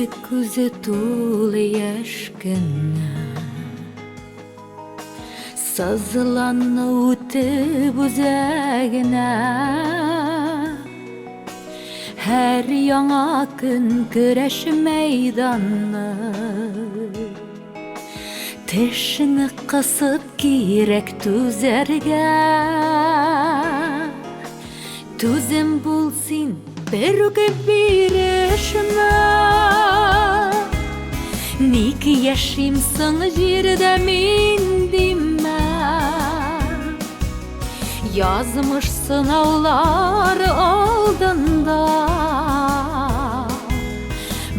Ике күзе тулы яшь кенә. Сызланны үтеп үзәгенә. Һәр яңа көн көрәш мәйданы. Тешне кысып кирәк түзәргә. Түзем бул син, берүк бирешмә. Ник яшим соң җирдә мин димә. Язмыш сынаулар алдында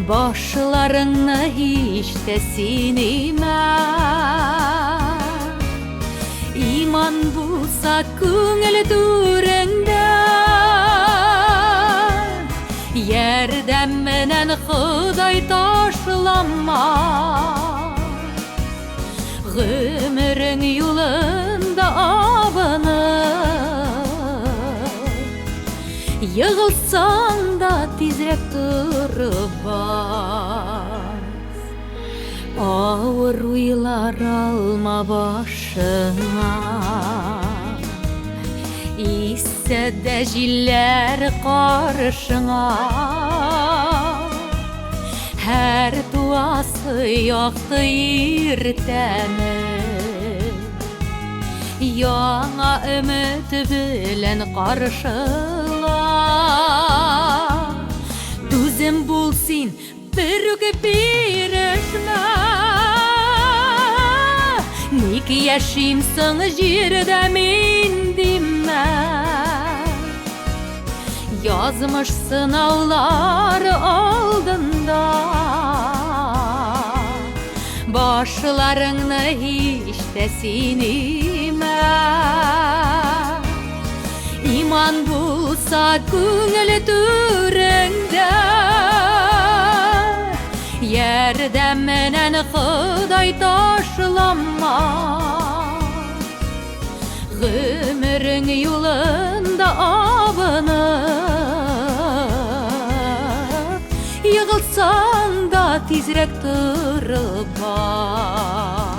Башларыңны һич тә син имә. Иман булса күңел түреңдә, Ярдәм менән Ходай ташлама. Гомерең юлында абынып, Егылсаң да тизрәк торып бас. Авыр уйлар алма башыңа, Иссә дә җилләр каршыңа. Һәр туасы якты иртәне Яңа өмет белән каршыла. Түзем бул син, берүк бирешмә. Ник яшим соң җирдә мин димә. Язмыш сынаулар алдында Башларыңны һич тә син имә. Иман булса күңел түреңдә, Ярдәменнән Ходай ташлама. Гомерең юлында абынып, Егылсаң да тизрәк торып бас.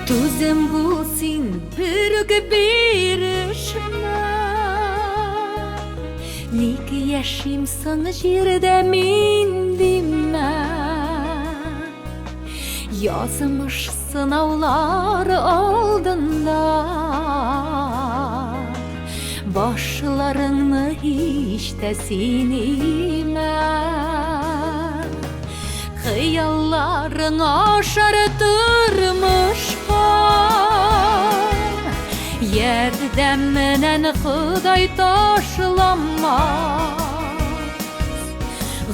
Түзем бул син, берүк бирешмә. Ник яшим соң җирдә мин димә. Язмыш сынаулар алдында Башларыңны һич тә син имә. Хыялларың ашар тормышка, Ярдәменнән Ходай ташламас.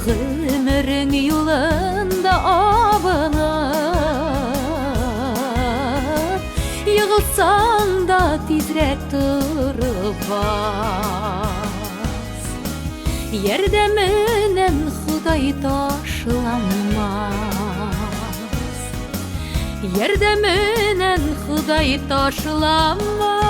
Гомерең юлында абынып, Егылсаң да тизрәк торып бас. Ярдәменнән Ходай ташламас. Ярдәменнән Ходай ташламас.